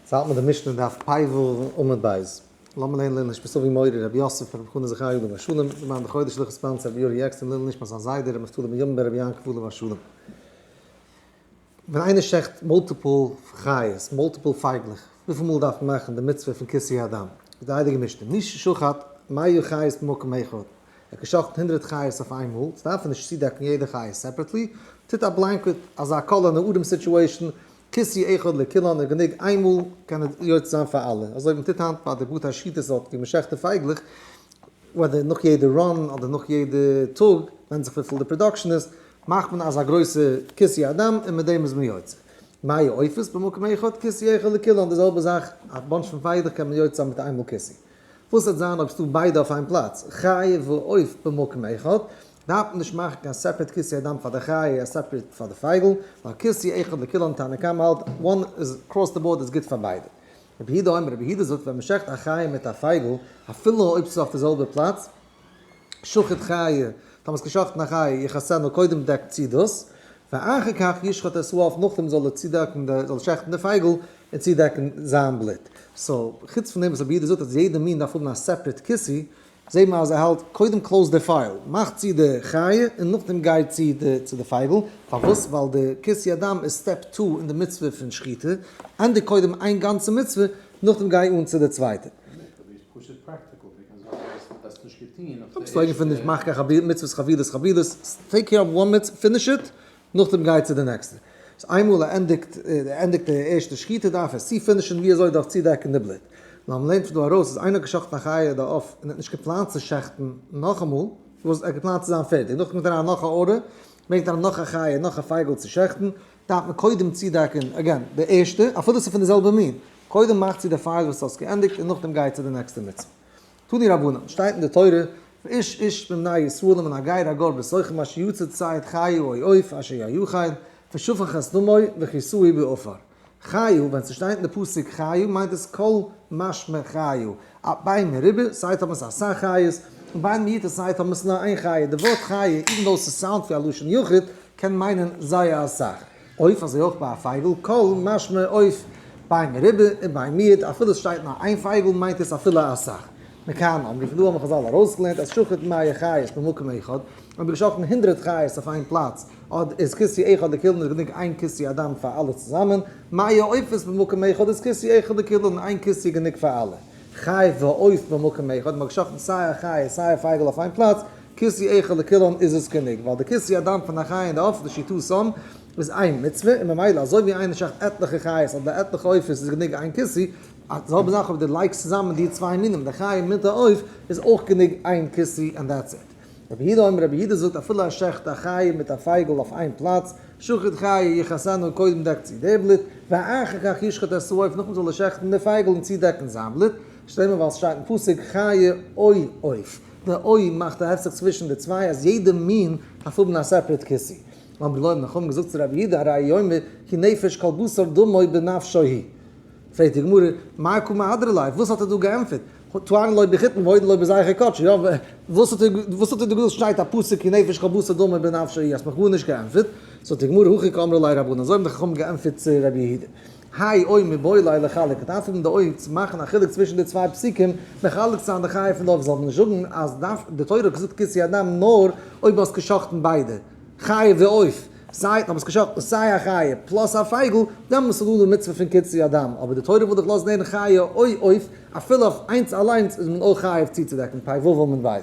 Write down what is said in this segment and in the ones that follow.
ס'האלט מיט די משנה דף פ"ו עמוד ב'. לאמיר לערנען לעילוי נשמת אבי מורי רבי יוסף רבי חנן זכרי' עליו השלום, למען די חודש לכ' sponsor רבי יורי עקסטין לעילוי נשמת זיין זיידע רבי נפתלי בן ימים בן רבי יעקב עליו השלום. ווען איינער שעכט multiple חיות, multiple פייגלעך, וויפיל מאל דארף מען מאכן די מצוה פון כיסוי הדם? איז די הייליגע משנה, מי ששחט מאה חיות במקום אחד, ער האט געשאכטן 100 חיות אויף איינמאל, דארף ער נישט צודעקן יעדע חיה separately, טוט א blanket, אזא כל הנערים situation, כיסוי אחד לכולן איז גענוג איינמאל קען ער יוצא זיין פאר אלע, אזוי ווי מ'טוט היינט ביי די בתי שחיטות דארט ווי מ'שעכט די פייגלעך, whether נאך יעדע run אדער נאך יעדע טאג, ווענדט זיך וויפיל די production איז, מאכט מען אזא גרויסע כיסוי הדם און מיט דעם איז מען יוצא. מאה עופות במקום אחד כיסוי אחד לכולן, די זעלבע זאך א bunch פון פייגלעך קען מען יוצא זיין מיט איינמאל כיסוי. וואס וועט זיין אויב ס'דא ביידע אויף איין פלאץ, חיה ועוף במקום אחד, דארף מען נישט מאכן קיין separate כיסוי הדם פאר די חיה א separate פאר די פייגל, ווייל כיסוי אחד לכולן תנא קמא האלט one איז across the board איז גוט פאר ביידע. רבי יהודה אומר, רבי יהודה זאגט ווען מען שעכט א חיה מיט א פייגל, אפילו אויב ס'איז אויף די זעלבע פלאץ, שחט חיה, טאמער ס'איז געשאכטן א חיה, יכסנה קודם דעקט צו דאס, ואחר כך ישחט את העוף נאכדעם זאל ער צודעקן די, זאל ער שעכטן די פייגל און צודעקן זיין בלוט. so, חוץ פון דעם וואס רבי יהודה זאגט אז יעדע מין דארף האבן א separate כיסוי, זעהט מען אז ער האלט קודם close די file, מאך צו די חיה און נאכדעם גיי צו די צו די פייגל, פארוואס? ווייל די כיסוי הדם איז step two אין די מצוה פון שחיטה, ענדיג קודם איין גאנצע מצוה, נאכדעם גיי אן צו די צווייטע. אויב לייגן פון נישט מאך קיין מצוות חבילות חבילות, take care of one מצוה, finish it, נאכדעם גיי צו די נעקסטע. so איינמאל ער ענדיגט ער ענדיגט די ערשטע שחיטה דארף ער צו finish ן ווי אזוי דארף צודעקן די בלוט. נאר מ'לערנט פון דא ארויס אז איינער האט געשחט'ן א חיה אדער עוף און האט נישט געפלאנט צו שעכטן נאכאמאל, וואס ער האט געפלאנט צו זיין פערטיג, נאכדעם קומט אריין נאך א order, ברענגט אריין נאך א חיה נאך א פייגל צו שעכטן, דארף מען קודם צודעקן again די ערשטע, אפילו ס'איז פון די זעלבע מין, קודם מאך צו די פייל וואס האסט געענדיגט און נאכדעם גיי צו די נעקסטע מצוה. תנו רבנן, שטייט אין די תורה, ואיש איש מבני ישראל ומן הגר הגר בתוכם אשר יצא ציד חיה או עוף אשר יאכל, ושפך את דמו וכסהו בעפר. חיה, ווען ס'שטייט אין די פסוק חיה מיינט עס כל משמע חיה, א בין מרובה, סיי טאמער ס'איז אסאך חיות, און בין מיעוטה סיי טאמער ס'איז נאר איין חיה, די ווארט חיה, even though ס' sound ווי א לשון יחיד, קען מיינען זייער אסאך. עוף אזוי אויך ביי א פייגל, כל משמע עוף, בין מרובה און בין מיעוט, אפילו עס שטייט נאר איין פייגל מיינט עס אפילו אסאך. מכאן אמרו, פון דא האבן חזל ארויסגעלערנט אז שחט מאה חיות במקום אחד, אויב געשאכטן 100 חיות אויף איין פלאץ, אד איז כיסוי אחד לכולן איז גענוג איין כיסוי הדם פאר אלע צוזאמען, מאה עופות במקום אחד איז כיסוי אחד לכולן איין כיסוי גענוג פאר אלע. חיה ועוף במקום אחד, מ'האט געשאכטן סיי א חיה סיי א פייגל אויף איין פלאץ, כיסוי אחד לכולן איז עס גענוג, ווייל די כיסוי הדם פון א חיה און די עוף לשיטתם איז איין מצוה, און ממילא אזוי ווי איינער שעכט עטליכע חיות אדער עטליכע עופות איז גענוג איין כיסוי, די זעלבע זאך אויב דו לייגסט צוזאמען די צוויי מינים, די חיה מיט די עוף, איז אויך גענוג איין כיסוי and that's it. רבי יהודה אומר, רבי יהודה זאגט אפילו ער שעכט א חיה מיט א פייגל אויף איין פלאץ, שחט חיה יכסנה קודם דעקט צו די בלוט, ואחר כך ישחט את העוף נאכדעם זאל ער שעכטן די פייגל און צודעקן זיין בלוט, שנאמר ווייל ס'שטייט אין פסוק חיה או עוף, די או מאכט א הפסק צווישן די צוויי אז יעדע מין דארף האבן א separate כיסוי. אמרו לו האבן חכמים געזאגט צו רבי יהודה הרי הוא אומר כי נפש כל בשר דמו בנפשו היא. פרעגט די גמרא, מאי קא מהדר ליה, וואס האט ער דא געענטפערט? טענו לו בחיטין והודה לו בזכר קדשו, יא, וואס האט ער וואס האט ער דא געזאגט שטייט א פסוק כי נפש כל בשר דמו בנפשו היא, האסט מיך גארנישט געענטפערט, זאגט די גמרא הכי קאמרי ליה רבנן, אזוי האבן די חכמים געענטפערט צו רבי יהודה, האי או מיבעי ליה לחלק, דארף האבן די או צו מאכן א חילוק צווישן די צוויי פסוקים, מחלק זיין די חיה פון די עוף, זאל מען נישט זאגן אז דארף די תורה האט געזאגט כיסוי הדם נאר אויב האסט געשחט'ן ביידע, חיה ועוף, סיי האב עס געשאכטן סיי א חיה plus א פייגל, דעמאלס איז דא די מצוה פון כיסוי הדם, אבער די תורה וויל דיך לאזן הערן חיה או עוף, אפילו אויף איינס אליינס איז מען אויך חייב צוצודעקן, פ"ו עמוד ב'.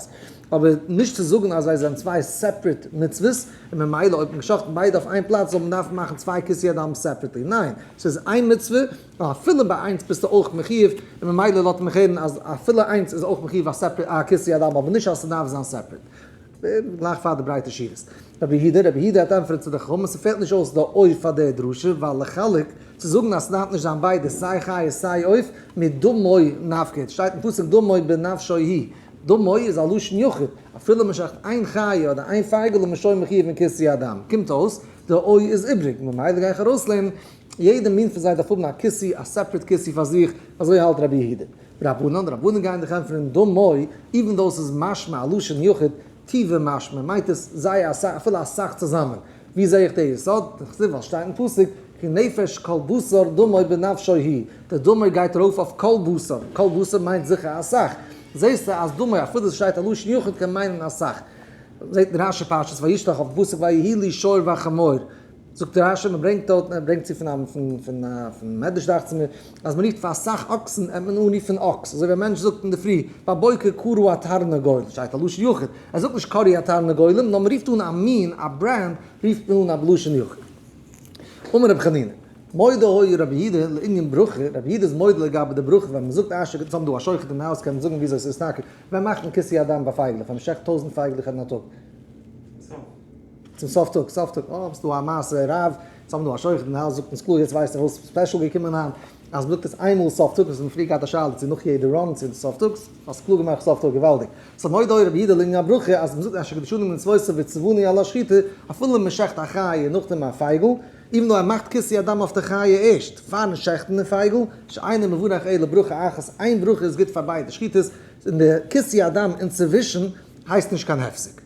אבער נישט צו זאגן אז זיי זענען צוויי separate מצוות, און ממילא אויב מען געשאכטן ביידע אויף איין פלאץ זאל מען דארפן מאכן צוויי כיסוי הדם separately, ניין, ס'איז איין מצוה, און אפילו ביי איינס ביסטו אויך מחיוב, און ממילא לאזט מען מיך הערן אז אפילו איינס איז אויך מחיוב א separate א כיסוי הדם, אבער נישט אז ס'דארף זיין separate. גלייך פאר די ברייטע שורות. רבי יהודה, רבי יהודה האט ענטפערט צו די חכמים, ס'פעלט נישט אויס די או פאר די דרשה, ווייל לחלק, צו זאגן אז ס'דארף נישט זיין ביידע סיי חיה סיי עוף, מדמו נפקא, שטייט אין פסוק דמו בנפשו היא, דמו איז א לשון יחיד, אפילו מ'שחט איין חיה אדער איין פייגל איז מען שוין מחיוב אין כיסוי הדם, קומט אויס די או איז איבריג, ממילא גיי איך ארויסלערנען יעדע מין פון זיי דארף האבן א כיסוי, א separate כיסוי פאר זיך, אזוי האלט רבי יהודה. רבנן, רבנן גייען דיך ענטפערן דמו, even though ס'איז משמע א לשון יחיד, טובא משמע, מיינט עס זייער אסאך, אפילו אסאך צוזאמען. ווי זעה איך די יסוד? דכתיב ווייל שטייט אין פסוק, כי נפש כל בשר דמו בנפשו היא, דער דמו גייט ארויף אויף כל בשר, כל בשר מיינט זיכער אסאך, זעסטו אז דמו אפילו עס שטייט א לשון יחיד קען מיינען אסאך. זעט אין רשי פרשת וישלח אויף פסוק ויהי לי שור וחמור, זאגט רשי מען ברענגט דארט ער ברענגט צו פון א פון פון א פון מדרש דאכט זיך מיר אז מען רופט פאר אסאך אקסן עט מען אנרופן אקס, אזוי ווי א מענטש זאגט אינדערפרי בבוקר כרע התרנגול, שטייט א לשון יחיד, ער זאגט נישט כרעו התרנגולים נאר מען רופט אן א מין א brand רופט מען אן א בלשון יחיד. אמר רבי חנינא, מודה היה רבי יהודה לענין ברכה, רבי יהודה איז מודה לגבי די ברכה ווען מען זאגט אשר אונז האבן דא א שוחט אין הויז קען מען זאגן וויאזוי ס'איז טאקע, ווען מאכט מען כיסוי הדם ביי פייגלעך ווען מ'שעכט טויזענט פייגלעך אין א טאג? צום סוף טאג, סוף טאג, אה ס'דא א מעשה רב, אונז האבן דא א שוחט אין הויז זאגט אונז קלאר יעצט ווייס איך וואס special געקומען היינט, אז מ'זאגט עס איינמאל סוף טאג, אונז האבן פריער געהאט א שאלה צו נאך יעדע run צו סוף טאג, האסט קלאר געמאכט סוף טאג געוואלדיג. ס'איז מודה היה רבי יהודה לענין הברכה אז מ'זאגט אשר קדשנו במצוותיו וציוונו על השחיטה, אפילו מ'שעכט א חיה נאכדעם א פייגל, even though ער מאכט כיסוי הדם אויף די חיה ערשט פארן שעכטן די פייגל, שאינו מברך אלא ברכה אחת, איין ברכה איז גוט פאר ביידע שחיטות, און די כיסוי הדם אינצווישן הייסט נישט קיין הפסק.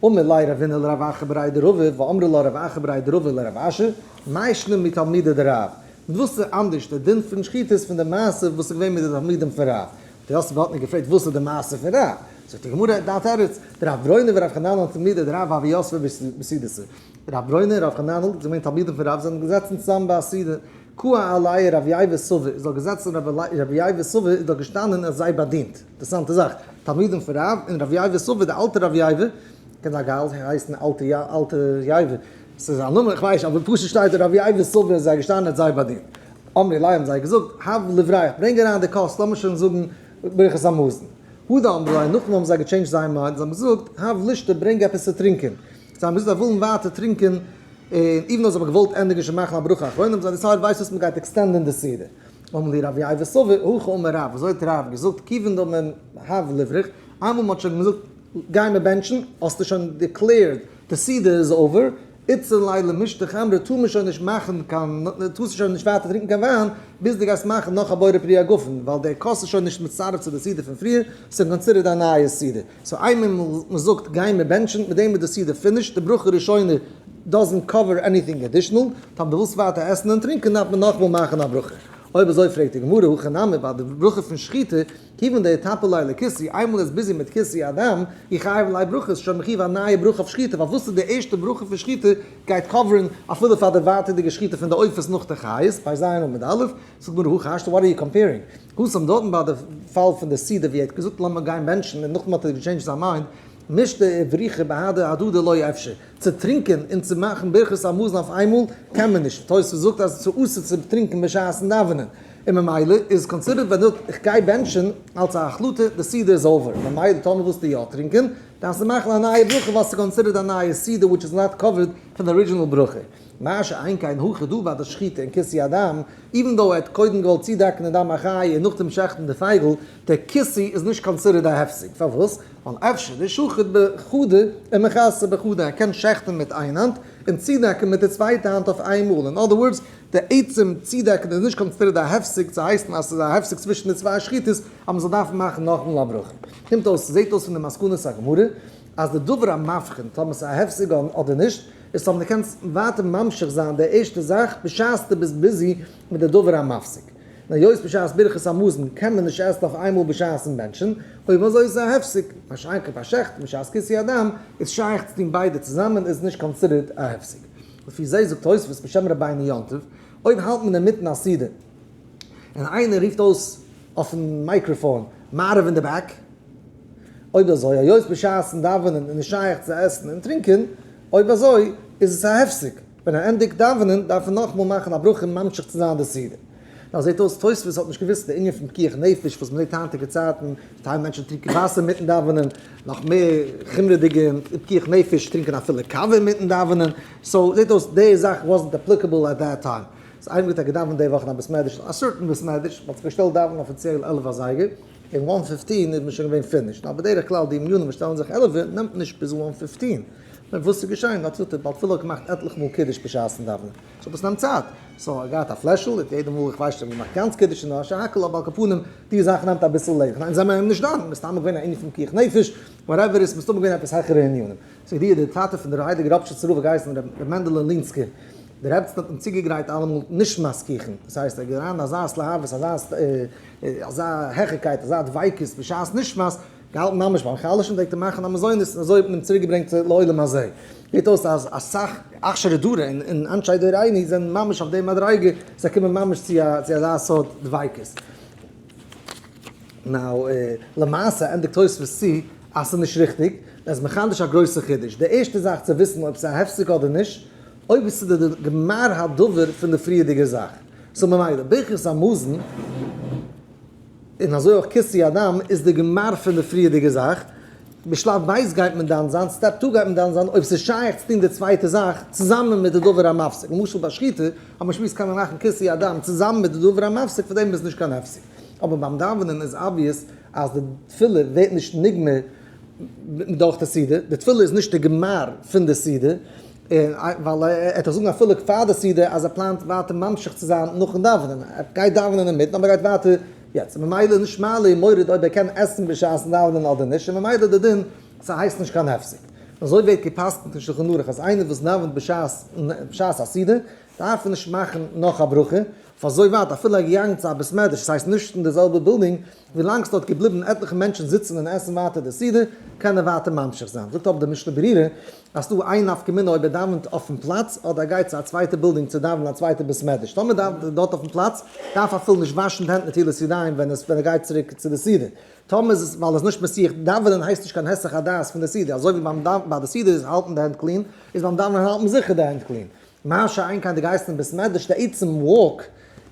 אמר ליה רבינא לרב אחא בריה דרבא ואמרי לה רב אחא בריה דרבא לרב אשי, מאי שנא מתלמידי דרב? מיט וואס איז אנדערש די דין פון שחיטות פון די מעשה וואס איז געווען מיט די תלמידים פון רב? האט יוסף באטנער געפרעגט וואס איז די מעשה פון רב? זאגט די גמרא, דעת ארץ, דרב ברוינער ורב חננאל תלמידי דרב הוו יתבי בסעודתא. רב ברוינער און רב חננאל זענען געווען תלמידים פון רב זענען געזעצן צוזאמען ביי א סעודה, קאי עלייהו רב ייבא סבא איז דארט געזעצן רב ייבא סבא איז דארט געשטאנען און האט זיי באדינט, אינטערעסאנטע זאך, תלמידים פון רב און רב ייבא סבא די אלטע רב ייבא, קען זיין געהאלט הייסן אלטע אלטע ייבא, ס'איז א נאמען איך ווייס נישט אבער פשוט שטייט רב ייבא סבא איז זיי געשטאנען און האט זיי באדינט. אמרי ליה האבן זיי געזאגט, הב לבריך, ברענג אריין די כוס, לאמיר שוין זאגן ברכת המזון. הדר אמרי ליה, נאכדעם האבן זיי גע change ט זייער mind, זיי האבן געזאגט, הב לישתי, ברענג עפעס צו טרינקען. זיי האבן געזאגט זיי ווילן ווייטער טרינקען, און even though זיי האבן געוואלט ענדיגן שוין מאכן א ברכה אחרונה, האבן זיי decide ט, ווייסט וואס, מען גייט extend ען די סעודה. אמר להו רב ייבא סבא, הכי אמר רב, אזוי האט רב געזאגט, כיוון דאמר הב לבריך, איינמאל מען האט שוין געזאגט גיי מיר בענטשן, האסטו שוין declared די סעודה איז over, אית ליה למישתי חמרא טאר מען שוין נישט מאכן קיין, טארסטו שוין נישט ווייטער טרינקען קיין וויין, ביז דו גייסט מאכן נאך א בורא פרי הגפן, ווייל דער כוס איז שוין נישט מצטרף צו די סעודה פון פריער, ס'איז considered א נייע סעודה. so איינמאל מען זאגט גיי מיר בענטשן, מיט דעם איז די סעודה finished, די ברכה ראשונה doesn't cover anything additional, טאמער דו ווילסט ווייטער עסן און טרינקען דארף מען נאכאמאל מאכן א ברכה. אויב אזוי פרעגט די גמרא, הכא נמי ביי די ברכה פון שחיטה, כיוון דאיתפו ליה לכיסוי, איינמאל ער איז busy מיט כיסוי הדם, איחייב ליה ברכה, איז שוין מחיוב א נייע ברכה אויף שחיטה, ווייל וואס איז די ערשטע ברכה פון שחיטה גייט cover ן אפילו פאר די ווייטערדיגע שחיטה פון די עופות נאך די חיות, פ ז עמוד א', זאגט גמרא הכי השתא, what are you comparing? התם דארטן ביי די פאל פון די סעודה ווי ער האט געזאגט לאמיר גיין בענטשן און נאכדעם האט ער גע change ט זיין mind, מישתא וברוכי בהדי הדדי לא אפשר, צו טרינקען און צו מאכן ברכת המזון אויף איינמאל קען מען נישט, תוספות זאגט אז עס איז אסור צו טרינקען בשעת'ן דאווענען, און ממילא איז considered ווען דו איך גיי בענטשן אלס א החלטה די סעודה איז over, ממילא טאמער ווילסטו יא טרינקען דארפסטו מאכן א נייע ברכה ווייל ס'איז considered א נייע סעודה which is not covered פון די original ברכה. מה שאין כן הכא דא ביי די שחיטה און כיסוי הדם, even though ער האט קודם געוואלט צודעקן די דם החי און נאכדעם שעכטן די פייגל, דער כיסוי איז נישט considered א הפסק, פארוואס? ווייל אפשר דשחיט בחדא ומכסה בחדא, ער קען שעכטן מיט איין האנט און צודעקן מיט די צווייטע האנט אויף איינמאל, אין other words, די עצם צודעקן איז נישט considered א הפסק צו הייסן אז ס'איז א הפסק צווישן די צוויי שחיטות אז מ'זאל דארפן מאכן נאכאמאל א ברכה. קומט אויס, זעט אויס פון די מסקנות הגמרא אז די דבר המבחין טאמער ס'איז א הפסק אדער נישט, איז טאמער דו קענסט ווייטער ממשיך זיין די ערשטע זאך בשעת דו ביסט busy מיט די דבר המפסיק. און היות בשעת ברכת המזון קען מען נישט עסן אויף איינמאל בשעת'ן בענטשן, אויב אזוי איז עס א הפסק, מה שאין כן ביי שעכטן בשעת כיסוי הדם איז שייך צו טון ביידע צוזאמען איז נישט considered א הפסק. לפי זה זאגט תוספות בשם רבינו יום טוב, אויב האלט מען אינמיטן א סעודה און איינער רופט אויס אויפן מיקראפאן מעריב אין די back, אויב אזוי היות בשעת'ן דאווענען איז נישט שייך צו עסן און טרינקען, אויב אזוי איז עס א הפסק, ווען ער ענדיגט דאווענען דארף ער נאכאמאל מאכן א ברכה ממשיך צו זיין די סעודה. נאר זעט אויס תוספות האט נישט געוואוסט די ענין פון פיקוח נפש וואס מ'זעט היינטיגע צייטן, טייל מענטשן טרינקען וואסער אינמיטן דאווענען, נאך מער חומרה'דיגע פיקוח נפש טרינקען אפילו קאווע אינמיטן דאווענען, so זעט אויס די זאך wasn't applicable at that time. ס'איז איינער האט געדאווענט די וואך אין א בית מדרש, א certain בית מדרש, מ'האט זיך געשטעלט דאווענען אפיציעל 11 אזייגער, און one 15 איז מען שוין געווען finished, נאר בדרך כלל די מנינים וואס שטעלן זיך עלעווע נעמט נישט ביז one 15. נו וואס איז געשען? האט זאגט ער בעל תפילה האט געמאכט עטליכע מאל קידוש בשעת'ן דאווענען, so דאס נעמט צייט, so ער געהאט א פלעשל, האט יעדע מאל איך ווייס נישט אויב ער מאכט גאנץ קידוש און נאר שהכל אבער על כל פנים די זאך נעמט אביסל לענגער, ניין זיי מיר אים נישט דן, מסתמא געווען א ענין פון פיקוח נפש, whatever איז מסתמא געווען עפעס העכערע ענינים. ס'איז ידוע דער טאטע פון דער הייליגער ראפשיצער רב האט געהייסן ר' מענדעלע לינסקער. די רעבעצן האט אים צוגעגרייט אלעמאל נשמת קיכן, דאס הייסט ער איז אריין אין אזא התלהבות, אזא אזא העכערקייט, אזא דביקות בשעת נשמת, געהאלטן ממש ביים חלש'ן, פלעגט ער מאכן א מזונות און אזוי האט מען אים צוריק געברענגט צו לעולם הזה. זעט אויס אז אסאך אכשרי דורא און אנשי דורינו זענען ממש אויף די מדריגה, זיי קומען ממש צו אזא סארט דביקות. now, למעשה ענדיגט תוספות צו אז ס'איז נישט ריכטיג, עס איז מחדש א גרויסע חידוש. די ערשטע זאך צו וויסן אויב ס'איז א הפסק אדער נישט, אויב עס איז די גמר הדבר פון די פריערדיגע זאך. so ממילא, ברכת המזון, און אזוי אויך כיסוי הדם, איז די גמר פון די פריערדיגע זאך. בשלב ב' גייט מען דן זיין, step two גייט מען דן זיין אויב ס'איז שייך צו טון די צווייטע זאך צוזאמען מיט די דבר המפסיק. למשל ביי שחיטה, האט מען שמועס קען מען מאכן כיסוי הדם צוזאמען מיט די דבר המפסיק, פאר דעם איז נישט קיין הפסק. אבער ביים דאווענען איז obvious אז די תפילה ווערט נישט נגמר דורך די סעודה, די תפילה איז נישט די גמר פון די סעודה, און ווייל ער וועט דאך זאגן אפילו פאר די סעודה אז ער פלאנט ווייטער ממשיך צו זיין נאכן דאווענען, ער גייט דאווענען אינמיטן אבער ער גייט ווייטער יעצט, ממילא איז נישט מעלה און מוריד אויב ער קען עסן בשעת'ן דאווענען אדער נישט, און ממילא די דין ס'הייסט נישט קיין הפסק. אזוי ווערט גע'פסק'נט אין שלחן ערוך אז איינער וואס דאווענט בשעת א סעודה דארף ער נישט מאכן נאך א ברכה, אויף אזוי ווייט אפילו ער געגאנגען צו א בית מדרש, עס הייסט נישט אין די זעלבע בילדינג, ווילאנג ס'דארט געבליבן עטליכע מענטשן זיצן און עסן ווייטער די סעודה, קען ער ווייטער ממשיך זיין. זאגט אבער די משנה ברורה אז ס'דא איין נפקא מינה אויב ער דאווענט אויפן פלאץ אדער ער גייט צו א צווייטע בילדינג צו דאווענען א צווייטע בית מדרש. טאמער דאווענט ער דארט אויפן פלאץ, דארף ער אפילו נישט וואשן די הענט נטילת ידיים ווען ער גייט צוריק צו די סעודה. טאמער איז עס ווייל עס איז נישט מסיח, דאווענען הייסט נישט קיין היסח הדעת פון די סעודה, אזוי ווי ביים ביי די סעודה איז האלטן די הענט clean, איז ביים דאווענען האלט מען זיכער די הענט clean. מה שאין כן די גייסט אין בית מדרש די עצם walk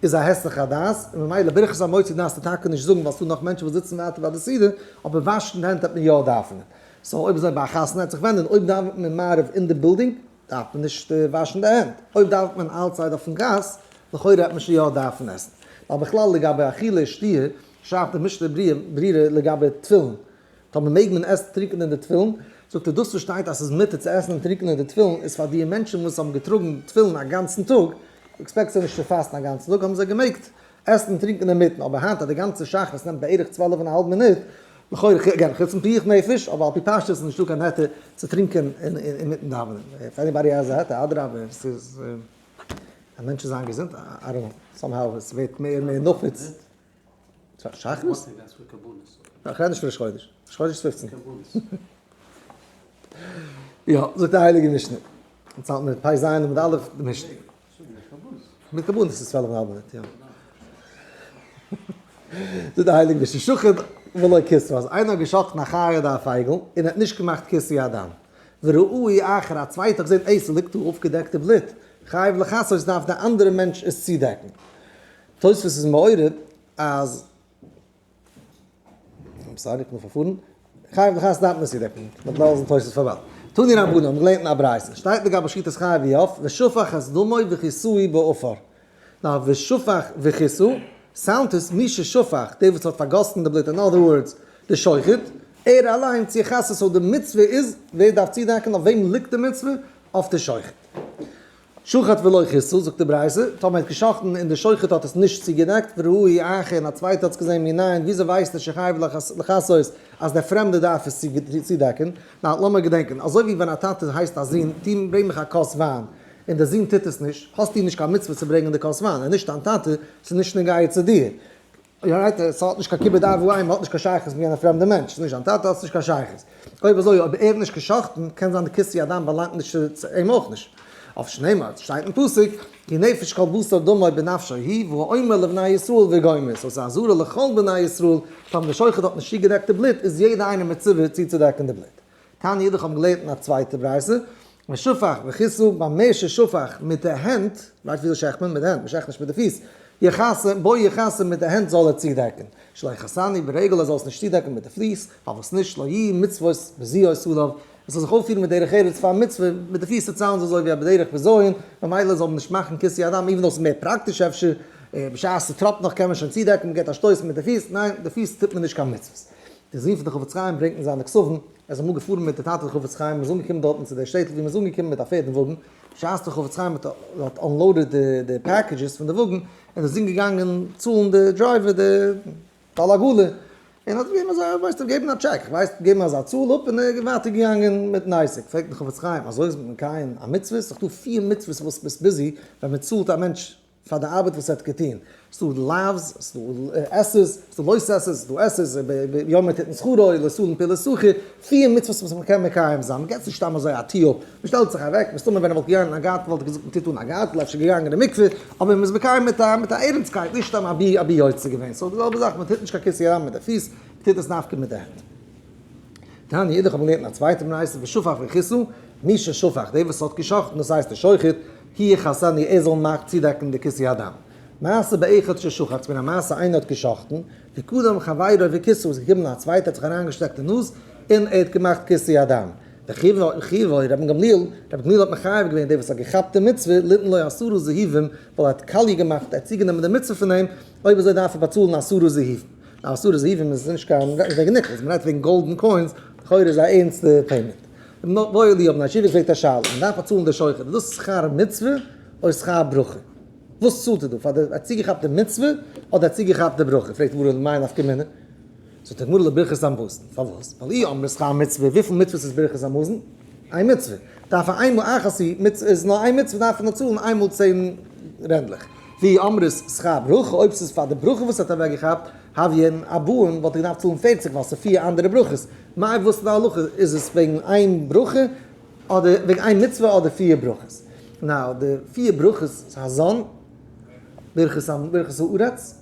איז א היסח הדעת, און ממילא ברכת המוציא דארפסטו טאקע נישט זאגן ווייל ס'דא נאך מענטשן וואס זיצן ווייטער ביי די סעודה, אבער וואשן די הענט וועט מען יא דארפן. so אויב אזוי ביי א חתונה וועט זיך ווענדען אויב דאווענט מען מעריב אין די בילדינג דארף מען נישט וואשן די הענט, אויב דאווענט מען outside אויפן גאס לכאורה וועט מען שוין יא דארפן עסן. ווייל בכלל לגבי אכילה ושתיה שרייבט די משנה ברורה לגבי תפילין טאמער מעג מען עסן טרינקען אין די תפילין, זאגט ער דאס וואס שטייט אז ס'איז מותר צו עסן און טרינקען אין די תפילין איז פאר די מענטשן וואס האבן געטראגן תפילין א גאנצן טאג, expect זיי נישט צו פאסטן א גאנצן טאג, האבן זיי געמעגט עסן און טרינקען אינמיטן, אבער היינט אז די גאנצע שחרית נעמט בערך צוועלף און א האלב מינוט, לכאורה again חוץ פון פיקוח נפש, אבער על פי פשטות איז נישטא קיין היתר צו טרינקען אינמיטן דאווענען, if anybody has א היתר אדרבה ס'איז א מענטש איז זיין געזונט, I don't know, somehow עס ווערט מער און מער נפוץ. שחרית? איך רעד נישט פון ראש חודש, ראש חודש איז 15. יא, זאגט די הייליגע משנה. אונז האלטן מיר פ' ז' עמוד א', די משנה. מיט קרבנות איז 12 און א האלב מינוט, יא. זאגט די הייליגע משנה, שחט ולא כיסה, אז איינער האט געשחט'ן א חיה אדער א פייגל, און ער האט נישט געמאכט כיסוי הדם. וראהו אחר, א צווייטער האט געזען, איי, ס'ליגט דא אויפגעדעקטע בלוט, חייב לכסות, דארף דער אנדערע מענטש עס צודעקן. תוספות איז מעורר אז I'm sorry, איך בין פארפארן. חייב לכסות דארף מען צודעקן. מ'וועט לאזן תוספות פאר באלד. תנו רבנן האבן געלערנט אין א ברייתא. שטייט לגבי שחיטת חיה ועוף, ושפך את דמו וכיסוהו בעפר. now ושפך וכיסו, sound עס מי ששפך, דער וואס האט פארגאסן די בלוט, in other words, די שוחט, ער אליינס יכסה, so די מצוה איז, ווער דארף צודעקן, אויף וועם ליגט די מצוה? אויף די שוחט. שחט ולא כיסה, זאגט די ברייתא, טאמער האט געשחטן און די שוחט האט עס נישט צוגעדעקט, וראהו אחר און א צווייטער האט עס געזען מנין, וויאזוי ווייסט ער שחייב לכסות אז דער פרעמדער דארף עס צודעקן? נא, לאמיר געדענקען, אזוי ווי ווען א טאטע הייסט א זון, טו ברענג מיך א כוס וויין, און דער זון טוט עס נישט, האסטו נישט קיין מצוה צו ברענגען די כוס וויין, ער איז נישט דיין טאטע, ס'איז נישט נוגע צו דיר. יא right, עס האט נישט קיין כיבוד אב ואם, האט נישט קיין שייכות מיט יענע פרעמדע מענטש, ס'איז נישט דיין טאטע, האסט נישט קיין שייכות. אויב אזוי, אויב ער האט נישט גע'שחט'ן, קען זיין די כיסוי הדם באלאנגט נישט צו אים אויך נישט. אויף שנאמר, שטייט אין פסוק, כי נפש כל בשר דמו בנפשו היא, והוא אומר לבני ישראל וגומר. so ס'איז א אזהרה לכל בני ישראל, טאמער די שוחט האט נישט צוגעדעקט די בלוט, איז יעדער איינער מצווה צוצודעקן די בלוט. תניא אידך האבן געלערנט אין א צווייטע ברייתא, ושפך וכיסו, במה ששפך מיט די הענט, ווייסט וויאזוי שעכט מען? מיט די הענט, מען שעכט נישט מיט די פיס, יכסה, בו יכסה מיט די הענט זאל ער צודעקן, שלא יכסנו ברגל ער זאל עס נישט צודעקן מיט די פיס, פארוואס נישט, שלא יהיו מצוות בזויות עליו, ער זאל זיך אויפפירן מיט דרך ארץ פאר מצוה, מיט די פיס ס'sound אזוי ווי א בדרך בזיון, ממילא זאל מען נישט מאכן כיסוי הדם, even though ס'איז מער פראקטיש אפשר, בשעת ס'טראפט נאך קען מען שוין צודעקן, מ'געט א שטויס מיט די פיס, ניין, די פיס טוט מען נישט קיין מצוות. דער זון פון די חפץ חיים ברענגט אין זיינע כתבים, ער איז אמאל געפארן מיט די טאטע די חפץ חיים, מען איז אנגעקומען דארטן צו דער שטעטל ווי מען איז אנגעקומען מיט א פערד און וואגן, בשעת דער חפץ חיים האט unloaded די packages פון די וואגן, איז דער זון געגאנגען צאלן די driver די בעל עגלה, און האט געגעבן אזא, ווייסט, געגעבן א טשעק, ווייסט, געגעבן אזא צאל אפ און ער איז ווייטער געגאנגען מיטן עסק. פרעגט דער חפץ חיים, אזוי איז מען מקיים א מצוה? ס'איז דאך דא פיר מצוות וואס ביסט busy ווען מען צאלט א מענטש פאר די ארבעט וואס ער האט געטון. ס'איז דא לאוו'ס, ס'איז דא עשה'ס, ס'איז דא לא תעשה'ס, ס'איז דא עשה'ס, יא מען טוט אין שכרו, לא תלין פעולת שכיר, פיר מצוות וואס מען קען מקיים זיין, מען געבט נישט סתם אזוי א טו אפ, מען שטעלט זיך אוועק, מסתמא ווען ער וואלט געגאנגען אין א גארטל וואלט ער געזאגט מען טוט אן א גארטל, אפשר געגאנגען אין מקווה, אבער מען איז מקיים מיט א מיט א ערנסטקייט, נישט סתם אבי אבי יוצא געווען, so די זעלבע זאך, מען טוט נישט קיין כיסוי הדם מיט די פיס, מען טוט עס דווקא מיט די הענט. תניא אידך האט מען געלערנט אין א צווייטע ברייתא ושפך וכיסו, מי ששפך, דער וואס האט געשאכטן, דאס הייסט דער שוחט, הוא יכסנו, ער זאל מאכט צודעקן די כיסוי הדם. מעשה באחד ששחט, ס'געווען א מעשה איינער האט געשאכטן, וקדם חברו וכיסו, איז געקומען א צווייטער האט זיך אריינגעשטעקט די נאז, און ער האט געמאכט כיסוי הדם. וחייבו רבן גמליאל, רבי גמליאל האט מחייב געווען דער וואס האט געכאפט די מצוה, ליתן לו עשרה זהובים, ווייל ער האט קאליע געמאכט, ער האט צוגענומען די מצוה פון אים, אויב אזוי דארף ער באצאלן עשרה זהובים. נו עשרה זהובים איז נישט קיין, מ'רעדט נישט וועגן nickels, מ'רעדט וועגן golden coins, לכאורה איז א ערנסטע payment. איבעיא להו האבן די ישיבה געפרעגט א שאלה, מ'דארף באצאלן די שוחט, איז דאס שכר מצוה או שכר ברכה? וואס צאלט ער דא? פאר די האט צוגעכאפט די מצוה אדער האט צוגעכאפט די ברכה? פרעגט די גמרא למאי נפקא מינה? זאגט די גמרא לברכת המזון, פארוואס? ווייל אי אמרת שכר מצוה, וויפיל מצוות איז ברכת המזון? איין מצוה, דארף ער איינמאל אחת היא מצוה איז נאר איין מצוה דארף ער נאר צאלן איינמאל צען רענדלעך, ואי אמרת שכר ברכה, אויב ס'איז פאר די ברכה וואס ער האט אוועקגעכאפט, הויין ארבעים וואלט ער געדארפט צאלן פערציג ווייל ס'איז פיר אנדערע ברכות, מאי וואס איז די הלכה איז עס וועגן איין ברכה אדער וועגן איין מצוה אדער פיר ברכות? now די פיר ברכות איז הזן, ברכת הארץ,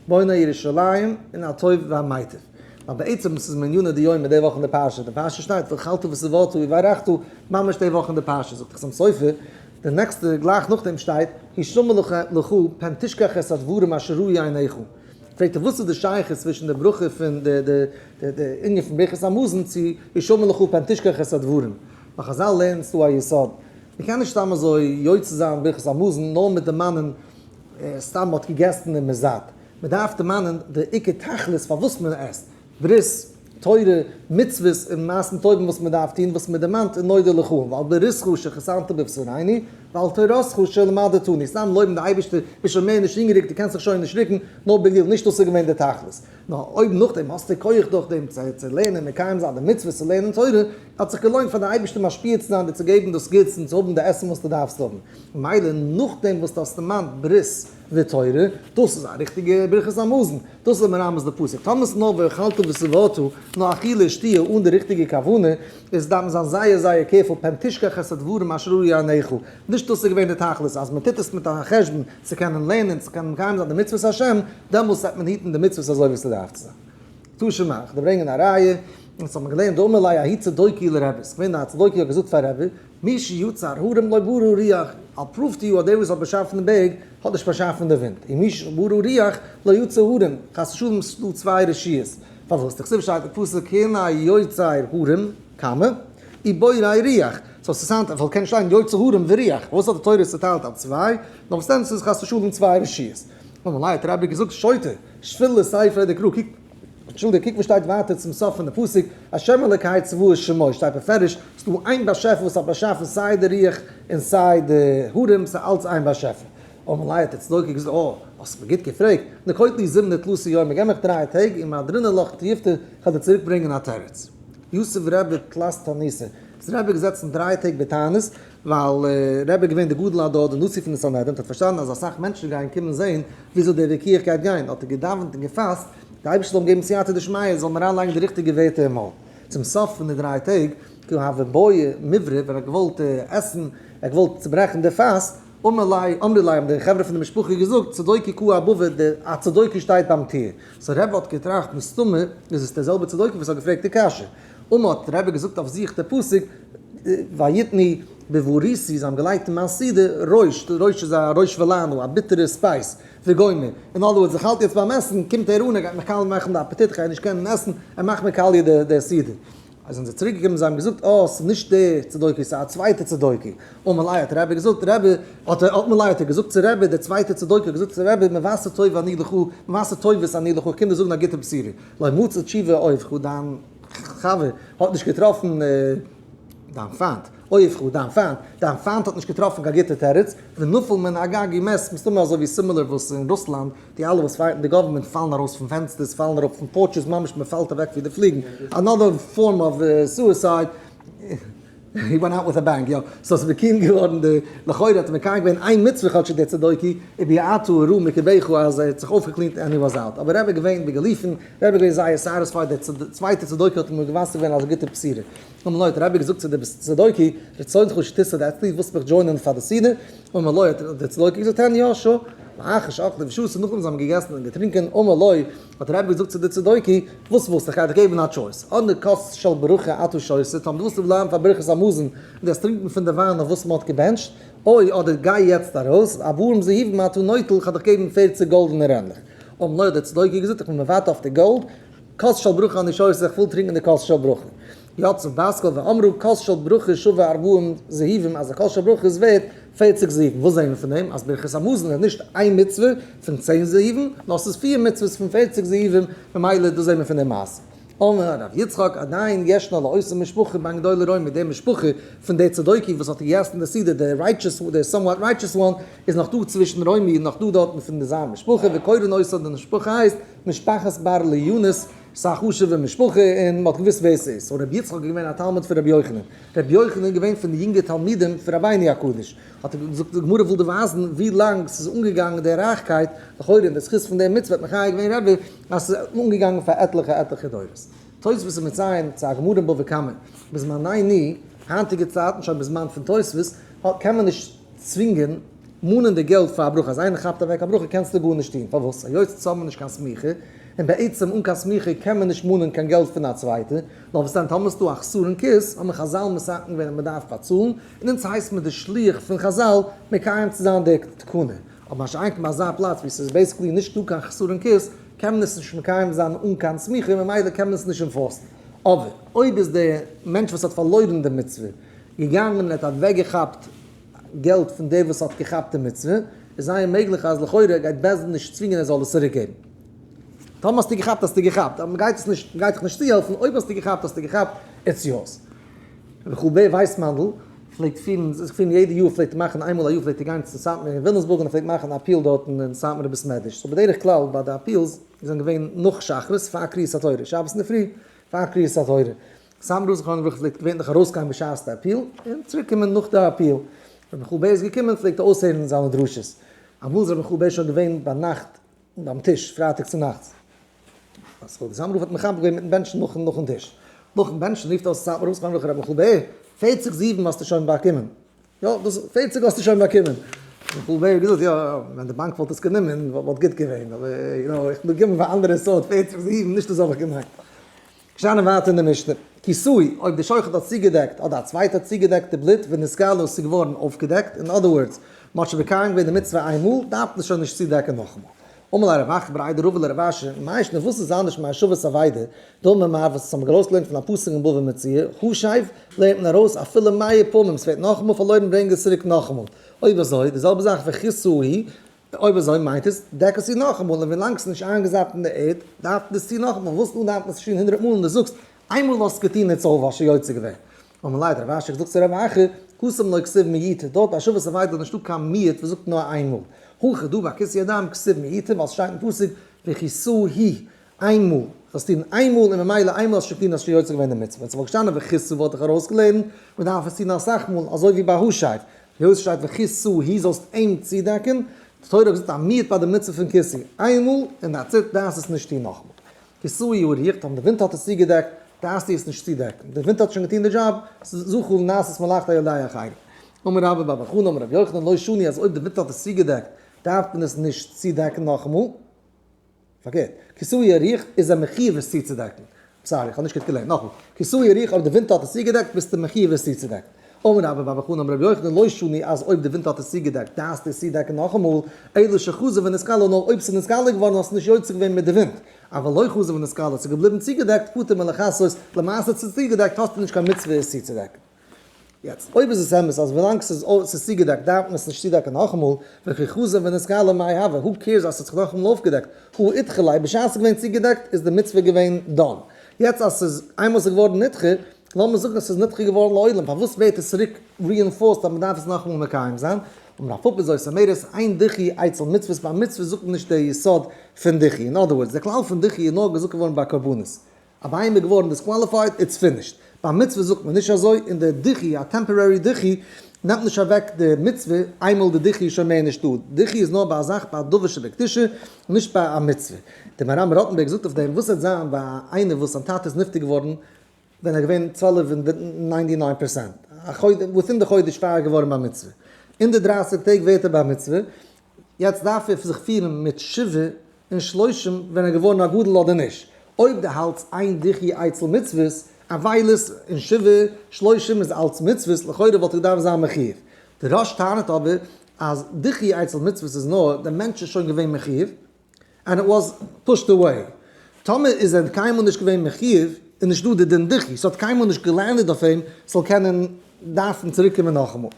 בונה ירושלים, און הטוב והמיטיב. ווייל בעצם ס'איז מעניינא דיומא די וואך אין די פרשה, די פרשה שטייט ואכלת ושבעת וברכת ממש די וואך אין די פרשה, זאגט חתם סופר, די נעקסטע גלייך נאכדעם שטייט השמר לך פן תשכח את הדברים אשר ראו עיניך. פרעגט ער וואס איז די שייכות צווישן די ברכה פון די די די ענין פון ברכת המזון צו השמר לך פן תשכח את הדברים? ווייל חזל לערנען ס'דא א יסוד, מ'קען נישט סתם אזוי יוצא זיין ברכת המזון נאר מיט דערמאנען סתם מ'האט געגעסן און מ'איז זאט, מ'דארף דערמאנען די עיקר תכלית פארוואס מען עסט, ברית, תורה, מצוות און מעשים טובים וואס מען דארף טון וואס מען דערמאנט אין נודה לך, ועל בריתך שחתמת בבשרינו, ועל תורתך שלמדתנו, סתם לויבן די אייבערשטער, ביסט שוין מער נישט הונגעריג, דו קענסט זיך שוין נישט רוקן, no big deal, נישט דאס איז געווען די תכלית. נאר אויב נאכדעם האסטו כח דורכדעם צו לערנען מקיים זיין די מצוות צו לערנען תורה, האט זיך געלוינט פאר די אייבערשטער משפיע צו זיין דיר צו געבן דאס גוטס און צו האבן די עסן וואס דו דארפסט האבן. ממילא נאכדעם וואס דו האסט דערמאנט ברית ותורה, דאס איז א ריכטיגע ברכת המזון, דאס איז מרמז די פסוק, טאמער ס'איז נאר ואכלת ושבעת, נאר אכילה ושתיה אן די ריכטיגע כוונה, איז דארף מען זיין זייער זייער careful פן תשכח את הדברים אשר ראו עיניך, נישט דאס איז געווען די תכלית, אז מען טוט עס מיט א חשבון צו קענען לערנען, צו קענען מקיים זיין די מצוות השם, דעמאלס וועט מען היטן די מצוות אזוי ווי ס'דארף צו זיין. תא שמע, כ'דארף ברענגען א ראיה, אונז האבן געלערנט דאמר ליה ההוא צדוקי לרבי, ס'געווען א צדוקי האט געזאגט פאר רבי, מי שיצר הרים לא ברא רוח, I'll prove to you אז דער וואס האט באשאפן די בערג האט נישט באשאפן די ווינט, און מי שברא רוח לא יצר הרים, חס ושלום ס'איז דא צוויי רשויות, פארוואס? דכתיב שטייט אין פסוק הנה יוצר הרים, קאמע, ובורא רוח, so ס'איז היינט וואלט קענען שטיין יוצר הרים ורוח, פארוואס האט די תורה עס צוטיילט אויף צוויי? נאר וואס דען ס'איז חס ושלום צוויי רשויות. אמר ליה האט רבי געזאגט שוטה, שפיל לסיפא דקרא, קוק אנטשולדיגט, קוק וואס שטייט ווייטער צום סוף פון די פסוק, השם אלקי צבאות שמו, שטייט בפירוש, ס'איז דא איין באשעפער וואס האט באשאפן סיי די רוח און סיי די הרים, ס'איז אלץ איין באשעפער. אמר ליה האט דער צדוקי געזאגט, אה, האסט מיר גוט געפרעגט, נקוט לי זימנא תלתא יומי, געב מיך דריי טעג, ומהדרנא לך תיובתא, כ'וועל דיר צוריק ברענגען א תירוץ. יתיב רבי תלת תעניתא, איז רבי געזעצן דריי טעג בתענית, ווייל רבי איז געווען די גדול הדור, די נשיא פון די סנהדרין, האט פארשטאנען אז אסאך מענטשן גייען קומען זען וויאזוי דער וויכוח גייט גיין, האט ער געדאווענט און געפאסט, די אייבערשטער זאל אים געבן סייעתא דשמיא, זאל מיר אריינלייגן די ריכטיגע ווערטער אין מויל. צום סוף פון די דריי טעג, כי הוה בעי מיברא, ווען ער האט געוואלט עסן, ער האט געוואלט צוברעכן די פאסט, אמר ליה, אמרי ליה האבן די חברה פון די משפחה געזאגט, צדוקי קאי אבבא, די א צדוקי שטייט ביים טיר. so רבי האט געטראכט, מסתמא איז עס דער זעלבער צדוקי וואס האט געפרעגט די קשיא. אמר האט רבי געזאגט אויף זיך די פסוק, ויתנו בבריתי, זיי האבן געלייגט אין מיין סעודה ראש, ראש איז א ראש ולענה, א ביטערע spice, וגומר. אין other words, איך האלט יעצט ביים עסן, קומט ער אן, ער גייט מיך קאליע מאכן די אפעטיט, איך גיי נישט קענען עסן, ער מאכט מיר קאליע די סעודה. אז זענען זיי צוריק געקומען זיי האבן געזאגט אה ס'איז נישט דער צדוקי ס'איז א צווייטער צדוקי, אמר ליה האט רבי געזאגט רבי האט ער אמר ליה האט ער געזאגט צו רבי דער צווייטער צדוקי האט געזאגט צו רבי מבשר טוב אני לך מבשר טובות אני לך איך קום דיר זאגן א גוטע בשורה לא מצא תשובה אויבך דיין חבר האט נישט געטראפן דיין פיינט. אויבך, דיין פיינט, דיין פיינט האט נישט געטראפן קיין גוטע תירוץ, ונפל מן הגג ומת, מסתמא אזוי ווי similar וואס אין רוסלאנד, די אלע וואס fight ן די government פאלן ארויס פון פענסטערס, פאלן אראפ פון porches, ממש מען פאלט אוועק ווי די פליגן, another form of suicide. He went out with a bang, יא. So ס'איז מקוים געווארן די, לכאורה האט ער מקיים געווען איין מצוה כאטש דער צדוקי, וביעתו הרעה מקרבך אז ער האט זיך אויפגע clean ט and he was out. אבער רבי געווען בגילופין, רבי געווען זייער satisfied, דער צווייטער צדוקי האט אים מבשר געווען אז א גוטע בשורה. אמר לו האט רבי געזאגט צו די צדוקי, רצונך שתסעוד אצלי, ווילסט מיך join ען פאר די סעודה? אמר לו האט דער צדוקי געזאגט, הן יא, sure. לאחר שאכלו ושתו, נאכדעם זיי האבן געגעסן און געטרינקען, אמר לו האט רבי געזאגט צו די צדוקי, וואס ווילסטו? איך גיי דיך געבן א choice. אדער כוס של ברכה אתה שותה, טאמער דו ווילסט בלייבן פאר ברכת המזון און דו וועסט טרינקען פון די וויין אויף וואס מען האט געבענטשט, אוי, אדער גיי יעצט ארויס, ארבעים זהובים אתה נוטל, איך וועל דיך געבן 40 גאלדענע רענדלעך. אמר לו האט דער צדוקי געזאגט, איך בין מוותר אויף די גאלד, כוס של ברכה אני שותה, איך וויל טרינקען די כוס של ברכה. יצאה בת קול ואמרה, כוס של ברכה שווה ארבעים זהובים, אז א כוס של ברכה איז ווערט 40 זהובים. וואס זעהן מיר פון דעם? אז ברכת המזון איז נישט איין מצוה פון 10 זהובים, נאר ס'איז פיר מצוות פון 40 זהובים, ממילא דאס זעהן מיר פון דעם מעשה. אמר רב יצחק, עדיין ישנה לאותה משפחה בין גדולי רומי, די משפחה פון די צדוקי וואס האט געגעסן די סעודה, די righteous, די somewhat righteous one, איז נאך דא צווישן רומי, נאך דא דארטן פון זיין משפחה, וקורין אותה, די משפחה הייסט משפחת בר ליונס, ס'איז א חשוב'ע משפחה און מ'האט געוואוסט ווער ס'איז. So רבי יצחק איז געווען א תלמיד פון רבי יוחנן. רבי יוחנן איז געווען פון די יונגע תלמידים פון רבינו הקדוש. האט ער געזאגט, די גמרא וויל דיר ווייזן ווי לאנג ס'איז אנגעגאנגען די רייכקייט, לכאורה אין די זכות פון די מצוה האט מחיה געווען רבי, אז ס'איז אנגעגאנגען פאר עטליכע עטליכע דורות. תוספות איז מציין צו א גמרא אין בבא קמא, בזמנינו, היינטיגע צייטן, שוין בזמן פון תוספות, קען מען נישט צווינגען מאנען די געלט פאר א ברכה, אז איינער כאפט אוועק א ברכה קענסטו גארנישט טון, פארוואס? היות צו האבן נישט קיין סמיכה, און בעצם אן קיין סמיכה קען מען נישט מאנען קיין געלט פון א צווייטע, נאר וואס דען טאמער איז דא א חסרון כיס, האבן חזל מתקן געווען אז מען דארף באצאלן, און אונז הייסט מען די שליח פון חזל מקיים צו זיין די תקנה, אבער מה שאין כן ביי אזא פלאץ ווי ס'איז basically נישט דא קיין חסרון כיס, קען מען עס נישט מקיים זיין אן קיין סמיכה, ממילא קען מען עס נישט enforce ן. אבער אויב איז דער מענטש וואס האט פארלוירן די מצוה געגאנגען און האט אוועקגעכאפט געלט פון דער וואס האט געכאפט די מצוה, איז זייער מעגליך אז לכאורה גייט בית דין נישט צווינגען ער זאל עס צוריק געבן. טאמער האסטו געכאפט האסטו געכאפט, אבער מ'גייט עס נישט, מ'גייט דיך נישט צוהעלפן, אויב האסטו געכאפט האסטו געכאפט, it's yours. ר' מיכל בער ווייסמאנדל פלעגט פירן, זיך פירן יעדע יאר פלעגט ער מאכן, איינמאל א יאר פלעגט ער גיין צו סאטמאר אין וויליאמסבורג און ער פלעגט מאכן א appeal דארטן אין סאטמארע בית מדרש. So בדרך כלל ביי די appeals זענען געווען נאך שחרית פאר קריאת התורה, שבת אינדערפרי פאר קריאת התורה. סאטמאר רב זכרונו לברכה פלעגט געווענליך ארויסגיין בשעת די appeal און צוריק קומען נאך די appeal. ר' מיכל בער איז געקומען פלעגט ער אויסהערן זיינע דרשות. אמאל איז ר' מיכל בער שוין געווען ביינאכט ביים טיש פרייטאג צונאכטס. אז כבוד סאטמאר רב האט מכבד געווען מיטן בענטשן נאכן טיש. נאכן בענטשן רופט אויס סאטמאר רב זכרונו לברכה ר' מיכל בער, 40 זהובים האסטו שוין באקומען. יא, דאס 40 האסטו שוין באקומען. מיכל בער האט געזאגט, יא, ווען די באנק וואלט עס גענומען וואלט גוט געווען, אבער you know, איך בין געקומען פאר אנדערע סארט 40 זהובים, נישט דאס האב איך געמיינט. געשטאנען ווייטער אין די משנה, כיסהו, אויב די שוחט האט צוגעדעקט, אדער א צווייטער האט צוגעדעקט די בלוט, ונתגלה ס'איז געווארן אויפגעדעקט, in other words, מ'האט שוין מקיים געווען די מצוה איינמאל, דארף מען עס שוין נישט צודעקן נאכאמאל. אמר ליה רב אחא בריה דרבא לרב אשי, מאי שנא וואס איז אנדערש מהשבת אבידה, דאמר מר וואס האבן מיר ארויסגעלערנט פון א פסוק אין בבא מציעא, השב, לערנט מען ארויס אפילו מאה פעמים, ס'ווערט נאכאמאל פארלוירן ברענג עס צוריק נאכאמאל. אויב אזוי, די זעלבע זאך וכיסהו, אויב אזוי מיינט עס, דעק עס צו נאכאמאל, און ווילאנג ס'איז נישט איינגעזאפט אין די ערד, דארף מען עס צו נאכאמאל, וואס דא דארף מען עס שוין הונדרעט מאל און דו זאגסט, איינמאל האסט געטון איז over, שוין יוצא געווען. אמר ליה רב אשי געזאגט צו רב אחא, התם לא כתיב מיעוטא, דארט ביי השבת אבידה איז נישטא קיין מיעוט וואס זאגט נאר איינמאל. הכא דא ביי כיסוי הדם כתיב מיעוטא, ווייל ס'שטייט אין פסוק וכסהו איינמאל, זאלסט טון איינמאל און ממילא איינמאל האסט שוין געטון האסט שוין יוצא געווען די מצוה, ווען ס'וואלט געשטאנען וכסו וואלט איך ארויסגעלערנט, מ'דארף עס טון אסאך מאל, אזוי ווי ביי השב, היות ס'שטייט וכסהו זאלסט אים צודעקן, די תורה האט געזאגט א מיעוט ביי די מצוה פון כיסוי, איינמאל און that's it, דארפסט עס נישט טון נאכאמאל. כסהו הרוח, טאמער די ווינט האט עס צוגעדעקט, דארפסטו עס נישט צודעקן, די ווינט האט שוין געטון די דזשאב, ס'איז זכה נעשית מלאכתו על ידי אחרים. אמר רבה בר בר חנה אמר רבי יוחנן לא שנו אז אויב די ווינט האט עס צוגעדעקט דארף מען עס נישט צודעקן נאכאמאל. פארקערט, כסהו הרוח איז ער מחיוב עס צוצודעקן. sorry, איך האב נישט גוט געלערנט. נאכאמאל, כסהו הרוח אויב די ווינט האט עס צוגעדעקט ביסטו מחיוב עס צוצודעקן. אמר רבה בר בר חנה אמר רבי יוחנן לא שנו אז אויב די ווינט האט עס צוגעדעקט דארפסטו עס צודעקן נאכאמאל, אלא שחזר ונתגלה נאר אויב ס'איז נתגלה געווארן האסטו נישט יוצא געווען מיט די ווינט, אבל לא חזר ונתגלה ס'איז געבליבן צוגעדעקט פטור מלכסות, למעשה ס'איז צוגעדעקט האסטו נישט קיין מצוה עס צוצודעקן. יעצט, אויב איז עס אמת אז ווילאנג ס'איז צוגעדעקט דארף מען עס נישט צודעקן נאכאמאל, וכי חזר ונתגלה מאי הוי, who cares אז ס'האט זיך נאכאמאל אויפגעדעקט, הא אידחי ליה, בשעת ס'איז געווען צוגעדעקט איז די מצוה געווען done. יעצט אז ס'איז איינמאל ס'איז געווארן נדחה. לאמיר זאגן אז ס'איז נדחה געווארן לעולם, פארוואס ווערט עס צוריק reinforced אז מ'דארף עס נאכאמאל מקיים זיין? אמר רב פפא זאת אומרת, אין דיחוי אצל מצוות, ביי מצוות זאגט מען נישט די יסוד פון דיחוי, in other words, די כלל פון דיחוי איז נאר געזאגט געווארן ביי קרבנות, א בהמה איז געווארן disqualified, it's finished. ביי מצוה זאגט מען נישט אזוי, און די דיחוי, א temporary דיחוי, נעמט נישט אוועק די מצוה, איינמאל די דיחוי איז שוין מער נישטא. דיחוי איז נאר ביי א זאך, ביי א דבר שבקדושה, נישט ביי א מצוה. דער מהר"ם ראטענבערג זאגט אויף דעם, וואס וועט זיין ביי איינער וואס זיין טאטע איז נפטר געווארן ווען ער איז געווען 12 און 99%, א חודש, within די חודש פאר ער איז געווארן בר מצוה. אין די 30 טעג ווערט ער בר מצוה, יעצט דארף ער זיך פירן מיט שבעה און שלושים ווען ער געווארן א גדול אדער נישט. אויב דו האלטסט אין דיחוי אצל מצוות, אבילות און שבעה שלושים איז אלץ מצוות, לכאורה וואלט ער געדארפט זיין מחיוב. דער רא"ש טענה'ט אבער אז דיחוי אצל מצוות איז נאר דער מענטש איז שוין געווען מחיוב, and it was pushed away. טאמער איז ער קיינמאל נישט געווען מחיוב, איז נישט דא די דין דיחוי, ס'האט קיינמאל נישט גע land עט אויף אים, ס'זאל קענען דארפן צוריקקומען נאכאמאל.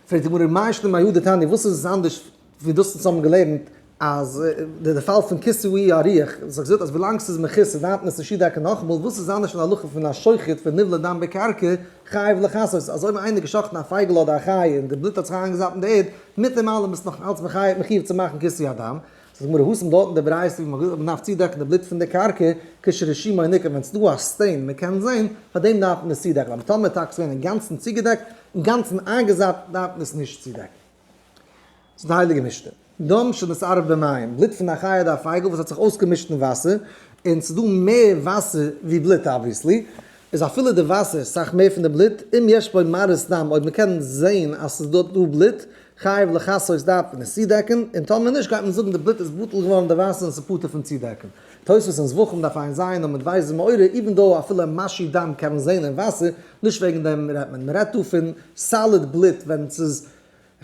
פרעגט די גמרא, מאי שנא מהא דתניא, וואס איז עס אנדערש ווי דאס וואס האבן געלערנט אז די פאל פון כיסוי הירח, וואס האט געזאגט אז ווילאנג ס'איז מכוסה דארף מען עס נישט צודעקן נאכאמאל, וואס איז אנדערש פון די הלכה פון א שוחט ונבלע דם בקרקע חייב לכסות, אז אויב איינער געשאכטן א פייגל אדער א חיה און די בלוט האט זיך איינגעזאפט אין די ערד, מיט דעם אלעם איז נאך אלץ מחויב צו מאכן כיסוי הדם. זאגט די גמרא התם דארט אין די ברייתא ווי מ'האט געזאגט אז מ'דארף צודעקן די בלוט פון די קרקע כשרישומו ניכר ווען ס'דא א stain מ'קען זען, פאר דעם דארף מען עס צודעקן, אבער טאמער טאקע ס'געווען אינגאנצן צוגעדעקט, אינגאנצן איינגעזאפט, דארף מען עס נישט צודעקן. זאגט די הייליגע משנה, דם שנתערב במים, בלוט פון א חיה אדער א פייגל וואס האט זיך אויסגעמישט אין וואסער, און ס'דא מער וואסער ווי בלוט obviously, איז אפילו די וואסער סאך מער פון די בלוט, אם יש בו מראית דם אויב מ'קען זעהן אז ס'איז דארט דא בלוט, חייב לכסות דארף מען עס צודעקן, און טאמער נישט גייט מען זאגן די בלוט איז בטל געווארן די וואסער און ס'איז פטור פון צודעקן. תוספות אין זבחים דף ע"ז עמוד ב' איז מעורר, even though אפילו משהו דם קען מען זעהן אין וואסער, נישט וועגן דעם רעדט מען, מ'רעדט דא פון solid בלוט ווען ס'איז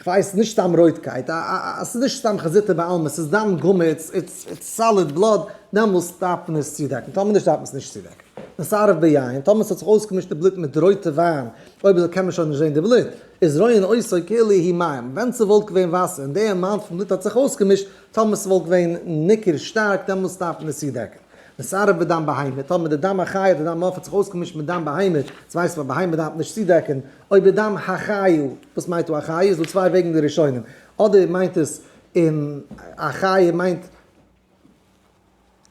כ'ווייס, נישט סתם רויטקייט, א ס'איז נישט סתם חזיתא בעלמא, ס'איז דם גמור, it's solid blood, דעמאלס דארף מען עס צודעקן, טאמער נישט דארף מען עס נישט צודעקן. נתערב ביין, טאמער ס'האט זיך אויסגעמישט די בלוט מיט רויטע וויין, אויב אזוי קען מען שוין נישט זען די בלוט, איז רואין אותו כאילו הוא מים, ווען ס'וואלט געווען וואסער און די amount פון בלוט האט זיך אויסגעמישט, טאמער ס'וואלט געווען ניכר שטארק, דעמאלס דארף מען עס צודעקן. נתערב בדם בהמה, טאמער די דם החיה אדער דם עוף האט זיך אויסגעמישט מיט דם בהמה, דאס ווייסט מען בהמה דארף מען נישט צודעקן, או בדם החיה, וואס מיינט דא א חיה? איז דא צוויי וועגן די ראשונים, אדער מיינט עס אין א חיה מיינט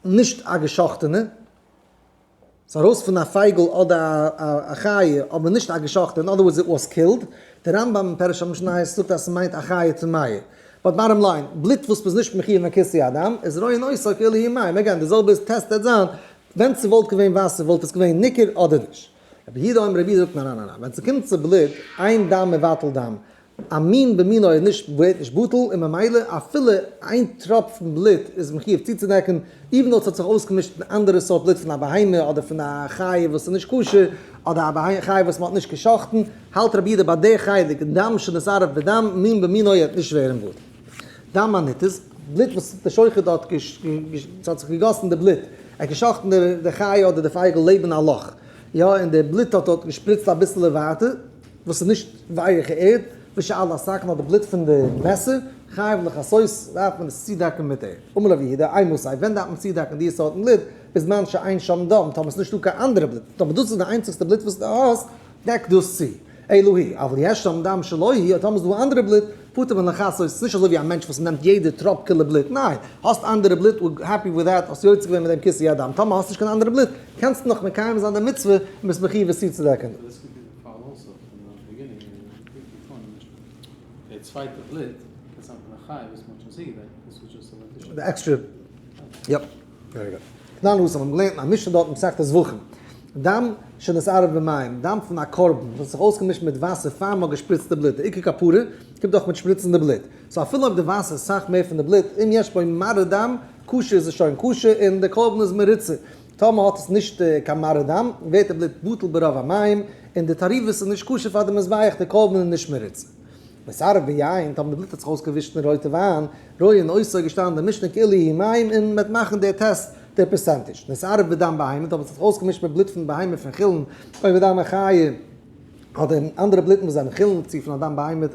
נישט א געשאכטענע, ס'איז ארויס פון א פייגל אדער א חיה אבער נישט א געשאכטענע, in other words it was killed, די רמב"ם אין פירוש המשניות זאגט אז ס'מיינט א חיה טמאה, but bottom line, בלוט וואס מ'איז נישט מחויב אין כיסוי הדם איז רואין אותו כאילו הוא מים, again די זעלבע טעסט וועט זיין ווען ס'וואלט געווען וואסער וואלט עס געווען ניכר אדער נישט. רבי יהודה אומר רבי יהודה זאגט ניין ניין ניין ווען ס'קומט צו בלוט אין דם מבטל דם, א מין במינו איז נישט ווערט נישט בטל און ממילא אפילו איין טראפ פון בלוט איז מחויב צוצודעקן, even though ס'האט זיך אויסגעמישט מיט אנדערע סארט בלוט פון א בהמה אדער פון א חיה וואס איז נישט כשר אדער א חיה וואס מ'האט נישט גע'שחט'ן, האלט רבי יהודה ביי די חלק דם שנתערב בדם מין במינו וועט נישט ווערן בטל. דם הניתז, בלוט וואס די שוחט האט ס'האט זיך געגאסן די בלוט, ער האט גע'שחט'ן די חיה אדער די פייגל לעבן א לאך, יא, און די בלוט האט דארט געשפריצט אביסעלע ווייטער, וואס איז נישט ווייעכע ערד, ושעל הסכין אדער בלוט פון די מעסער, חייב לכסות, דארף מען עס צודעקן מיט ערד. אמר רב יהודה, אימתי, ווען דארף מען צודעקן די סארטן בלוט, בזמן שאין שם דם, טאמער עס איז נישטא קיין אנדערע בלוט, טאמער דאס איז די איינציגסטע בלוט וואס דו האסט, דעק דאס צו. אלא הוא, אבל יש שם דם שלא הוא, טאמער איז דא אנדערע בלוט, פטור מלכסות, ס'איז נישט אזוי ווי א מענטש וואס נעמט יעדע טראפקעלע בלוט, ניין, האסט אנדערע בלוט, we're happy with that, האסט יוצא געווען מיט דעם כיסוי הדם, טאמער האסט נישט קיין אנדערע בלוט, קענסטו נאך מקיים זיין די מצוה און ביסט מחויב עס צוצודעקן. די עקסטרע, yep, very good. תנן התם, האבן געלערנט אין א משנה דארט אין מסכת זבחים, דם שנתערב במים, דם פון א קרבן וואס האט זיך אויסגעמישט מיט וואסער פאר מ'האט געשפריצט די בלוט, די עיקר כפרה קומט דאך מיט שפריצן די בלוט, so אפילו אויב די וואסער איז סאך מער פון די בלוט, אם יש בו מראית דם, כשר איז עס שוין כשר און די קרבן איז מרוצה, טאמער האט עס נישט קיין מראית דם, ווערט די בלוט בטל ברוב המים, און די תערובת איז נישט כשר פאר די מזבח, די קרבן איז נישט מרוצה. נתערב ביין, טאמער די בלוט האט זיך אויסגעווישט אין רויטע וויין, רואין אותו איז געשטאנען די משנה כאילו הוא מים און מ'וועט מאכן די טעסט די percentage. נתערב בדם בהמה, טאמער ס'האט זיך אויסגעמישט מיט בלוט פון בהמה פון חולין, או בדם החיה, אדער אין אנדערע בלוטן וואס זענען חולין, צו פון א דם בהמה,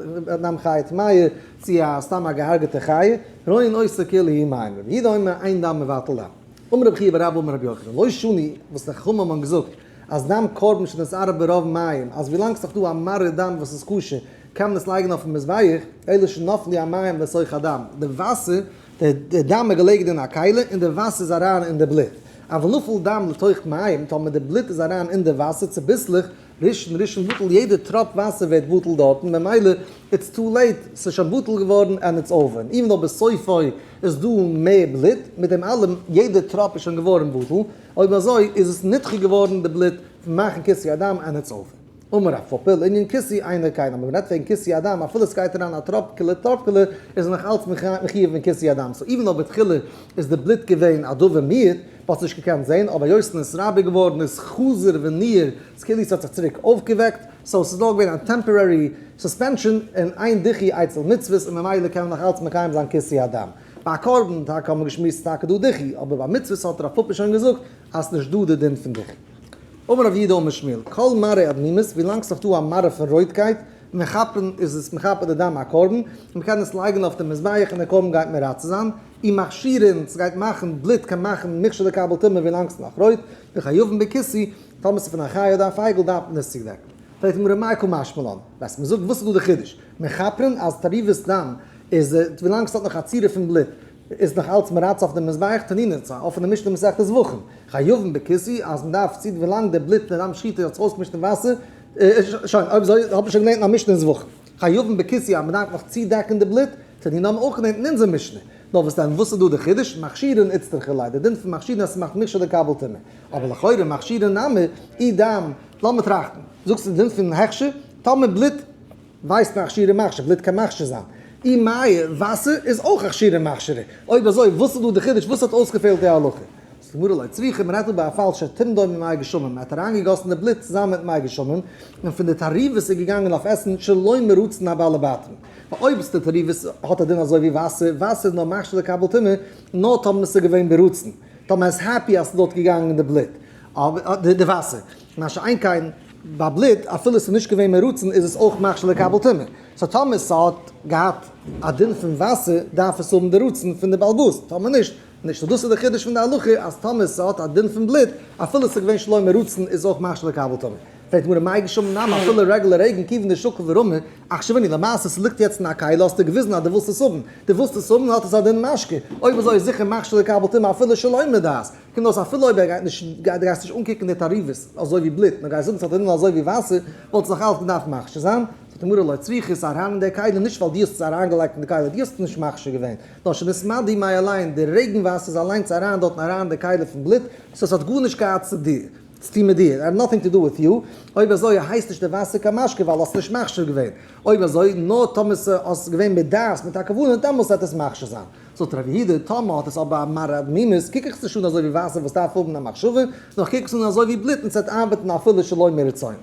דם חיה טמאה, צו א סתם א געהארגעטע חיה, רואין אותו כאילו הוא מים. רבי יהודה אומר אין דם מבטל דם. אמר רבי חייא בר אבא אמר רבי יוחנן, לא שנו, וואס די חכמים האבן געזאגט אז דם קרבן שנתערב ברוב מים, אז ווילאנג ס'איז נאך דא א מראה דם וואס איז כשר, קען מען עס לייגן אויפן מזבח, אלא שנפלו המים לתוך הדם, די וואסער, די דם איז געלעגן אין א כלי און די וואסער איז אריין אין די בלוט. אבל נפל דם לתוך מים, טאמער די בלוט איז אריין אין די וואסער צוביסלעך, ראשון ראשון בטל, יעדע טראפ וואסער ווערט בטל דארטן, ממילא it's too late, ס'איז שוין בטל געווארן and it's over, און even though בסופו איז דא מער בלוט, מיט דעם אלעם יעדע טראפ איז שוין געווארן בטל, אויב אזוי איז עס נדחה געווארן די בלוט פון מאכן כיסוי הדם and it's over. אמר רב פפא, לענין כיסוי אינו כן, אבער מ'רעדט וועגן כיסוי הדם, אפילו עס גייט אריין א טראפקעלע טראפקעלע איז ער נאך אלץ מחיוב אין כיסוי הדם, so even though בתחילה איז די בלוט געווען א דבר מיעוט, מ'האט עס נישט געקענט זען, אבער היות ס'איז נתרבה געווארן איז חזר וניעור, ס'כאילו ס'האט זיך צוריק אויפגעוועקט, so ס'איז נאר געווען א temporary suspension, און אין דיחוי אצל מצוות און ממילא קען מען נאך אלץ מקיים זיין כיסוי הדם. ביי א קרבן טאקע האט מען געשמועסט ס'איז טאקע דא דיחוי, אבער ביי מצוות האט רב פפא שוין געזאגט אז ס'נישט דא די דין פון דיחוי. אמר רב יהודה אמר שמואל, כל מראה אדמימות, ווילאנג ס'נאך דא א מראה פון רויטקייט, מכפרין איז עס מכפר די דם הקרבן, און מ'קען עס לייגן אויף די מזבח און די קרבן גייט מרצה זיין, ומכשירין, ס'גייט מאכן בלוט קען מאכן מוכשר לקבל טומאה ווילאנג ס'נאך רויט, וחייבין בכיסוי, טאמער ס'איז פון א חיה אדער א פייגל דארף מען עס צודעקן. פרעגט די גמרא מאי קא משמע לן, ווייסט מ'זאגט וואס איז דא די חידוש? מכפרין אז תערובת דם איז ווילאנג ס'האט נאך א צורה פון בלוט איז נאך אלץ מרצה אויף די מזבח תנינא ס'איז א אפענע משנה מסכת זבחים חייבין בכיסוי אז מ'דארף צו ווילאנג די בלוט פון די דם שחיטה האט זיך אויסגעמישט אין וואסער שוין אויב אזוי האט מען שוין געלערנט אין א משנה אין זבחים חייבין בכיסוי אז מ'דארף נאך צודעקן די בלוט תנינא האבן אויך געלערנט אין אונזער משנה. נאר וואס דען וואס איז דא די חידוש? מכשירין איצטריכא ליה, די דין פון מכשירין אז ס'מאכט מוכשר לקבל טומאה. אבער לכאורה מכשירין נמי אי דם, לאמיר טראכטן, זאגסט די דין פון הכשר, טאמער בלוט ווייסט מען אכשירי מכשיר, בלוט קען מכשיר זיין. אי מיא, וואסער איז אויך אכשירי מכשיר. אויב אזוי וואס איז דא די חידוש, וואס האט אויסגעפעלט די הלכה? זאגט די גמרא לא צריכא, מ'רעדט דא ביי א פאל שטמדו ממי גשמים, מ'האט אריינגעגאסן די בלוט צוזאמען מיט מי גשמים, און פון די תערובות איז געגאנגען אויף עסן שלא מרצון הבעלי בתים. ווייל אויב איז די תערובות האט א דין אזוי ווי וואסער, וואסער איז נאר מכשיר לקבל טומאה, נאר טאמער עס איז געווען ברצון, טאמער ער איז happy אז עס איז דארט געגאנגען די בלוט, אבער די וואסער, מה שאין כן ביי בלוט, אפילו עס איז נישט געווען מרצון איז עס אויך מכשיר לקבל טומאה, so טאמער עס האט געהאט א דין פון וואסער דארף עס האבן די רצון פון די בעל הבית, טאמער נישט, נישט. so דאס איז די חידוש פון די הלכה אז טאמער עס האט א דין פון בלוט, אפילו עס איז געווען שלא מרצון איז אויך מכשיר לקבל טומאה. פרעגט די גמרא מי גשמים נמי אפילו רעגולער רעגן כיוון דשקיל ורמי, אכשווינהו, למעשה ס'ליגט יעצט אין א כלי האסטו געוויזן אז דו ווילסט עס האבן, דו ווילסט עס האבן האט עס א דין משקה, אויב אזוי איז זיכער מכשיר לקבל טומאה אפילו שלא מדעת, קומט אויס אפילו אויב ער גייט נישט דו גייסט נישט אנקוקן די תערובות אזוי ווי בלוט נאר גייסט זאגן ס'האט א דין אזוי ווי וואסער וואלט עס נאך אלץ געדארפט מכשיר זיין, זאגט די גמרא לא צריכא ס'איז אריין אין די כלי נישט ווייל דו האסט עס אריינגעלייגט אין די כלי דו האסט עס נישט מכשיר געווען נאר שנתמדו מי אליין די רעגן וואסער איז אליינס אריין דארטן אריין אין די כלי פון בלוט so ס'האט גארנישט געהאט צו דיר. צו טון מיט דיר, I have nothing to do with you, אויב אזוי הייסט נישט די וואסער קיין משקה ווייל האסט נישט מכשיר געווען, אויב אזוי נאר טאמער ס'האסט געווען מיט דעת מיט א כוונה דעמאלס וועט עס מכשיר זיין. זאגט רבי יהודה, טאמער האט עס אבער א מראה אדמימות קוק איך עס נישט אן אזוי ווי וואסער וואס דארף האבן א מחשבה, נאר קוק עס אן אזוי ווי בלוט און ס'וועט ארבעטן אפילו שלא מרצונו.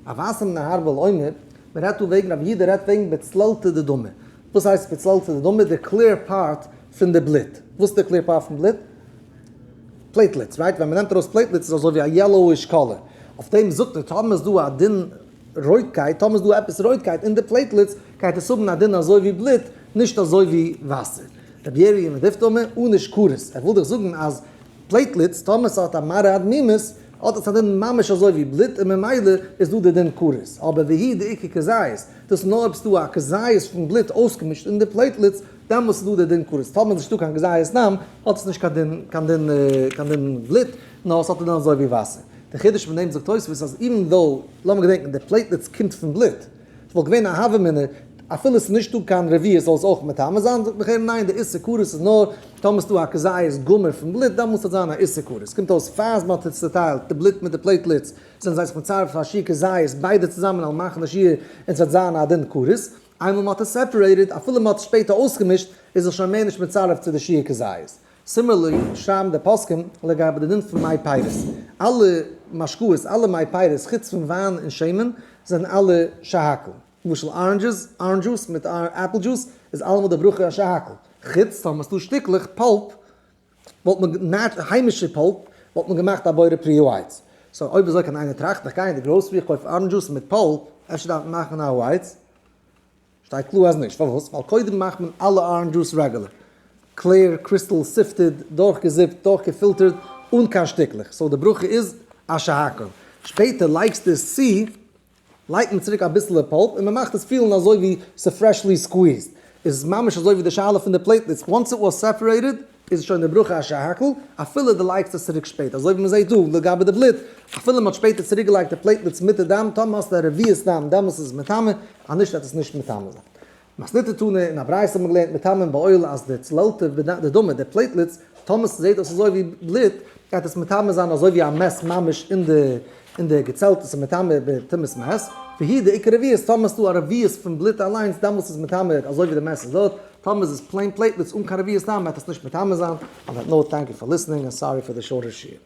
אווסא מנהרבעל אומר, מ'רעדט דא וועגן רבי יהודה רעדט וועגן בצללתא דדמא. וואס הייסט בצללתא דדמא? די clear part פון די בלוט. וואס איז די clear part פון בלוט? platelets, right? ווען מ'נעמט ארויס platelets איז אזוי ווי א yellowish color. אויף דעם זאגט ער, טאמער איז דא א דין רויטקייט, טאמער איז דא עפעס רויטקייט אין די platelets, גייט עס האבן א דין אזוי ווי בלוט, נישט אזוי ווי וואסער. רבי ירמי' מדיפתי אמר, ענוש כרת. ער וויל דיך זאגן אז platelets, טאמער ס'האט א מראה אדמימות, האט עס א דין ממש אזוי ווי בלוט און ממילא איז דא די דין כרת. אבער והוא דאיכא כזית, דאס איז נאר אויב ס'דא א כזית פון בלוט אויסגעמישט אין די platelets, דעמאלס איז דא די דין כרת. טאמער איז נישטא קיין כזית דם, האט עס נישט קיין דין קיין דין קיין דין בלוט, נאר עס האט א דין אזוי ווי וואסער. די חידוש פון דעם זאגט תוספות אז even though, לאמיר געדענקן, די platelets קומט פון בלוט, ס'וואלט געווען א הוה אמינא אפילו ס'איז נישטא קיין רביעית זאל עס אויך מטמא זיין, זאגט מען לכאורה ניין די איסור כרת איז נאר טאמער ס'דא א כזית גמור פון בלוט דעמאלס וועט זיין א איסור כרת. קומט אויס פאר מ'האט עס צוטיילט די בלוט מיט די platelets זענען זיי זיך מצרף פאר א שיעור כזית ביידע צוזאמען וועלן מאכן די שיעור און ס'וועט זיין א דין כרת. איינמאל מ'האט עס separated, אפילו מ'האט עס שפעטער אויסגעמישט, איז עס שוין מער נישט מצרף צו די שיעור כזית. similarly, שרייבן די פוסקים לגבי די דין פון מי פירות. אלע משקאות, אלע מי פירות, חוץ פון וויין און שמן, זענען אלע שהכל. למשל oranges, orange juice מיט apple juice, איז אלעמאל די ברכה א שהכל. חוץ טאמער ס'דא שטיקלעך pulp, וואלט מען, היימישע pulp, וואלט מען געמאכט א בורא פרי העץ. so אויב אזוי קען איינער טראכטן, איך גיי אין די גראסערי, איך קויף orange juice מיט pulp, אפשר דארף מען מאכן א העץ? שטייט קלאר אז נישט, פארוואס? ווייל קודם מאכט מען אלע orange juice רעגולער. clear, crystal, sifted, דורכגעזיפט, דורכגעפילטערט, אן קיין שטיקלעך. So די ברכה איז א שהכל. שפעטער לייגסטו עס צו, לייגט מען צוריק אביסעלע pulp און מען מאכט עס פילן אזוי ווי ס'איז freshly squeezed. איז ממש אזוי ווי די שאלה פון די platelets, once it was separated איז שוין די ברכה א שהכל, אפילו די לייגסט עס צוריק שפעטער. אזוי ווי מען זעט דא לגבי די בלוט, אפילו מען האט שפעטער צוריקגעלייגט די platelets מיט די דם, טאמער האסטו א רביעית דם, דעמאלס איז עס מטמא, אנישט וועט עס נישט מטמא זיין. מתניתא תנא, אין א ברייתא האט מען געלערנט מטמאין באוהל אז די צללתא די דמא, די platelets, טאמער ס'זעט אויס אזוי ווי בלוט, גייט עס מטמא זיין אזוי ווי א מת ממש אין די אין די געצעלט איז מטמא בטומאת מת, והוא דאיכא רביעית, טאמער ס'דא א רביעית פון בלוט אליינס דעמאלטס איז מטמא אזוי ווי די מת איז דארט, טאמער איז עס plain platelets אן קיין רביעית דם וועט עס נישט מטמא זיין, on that note thank you for listening and sorry for the shorter שיעור.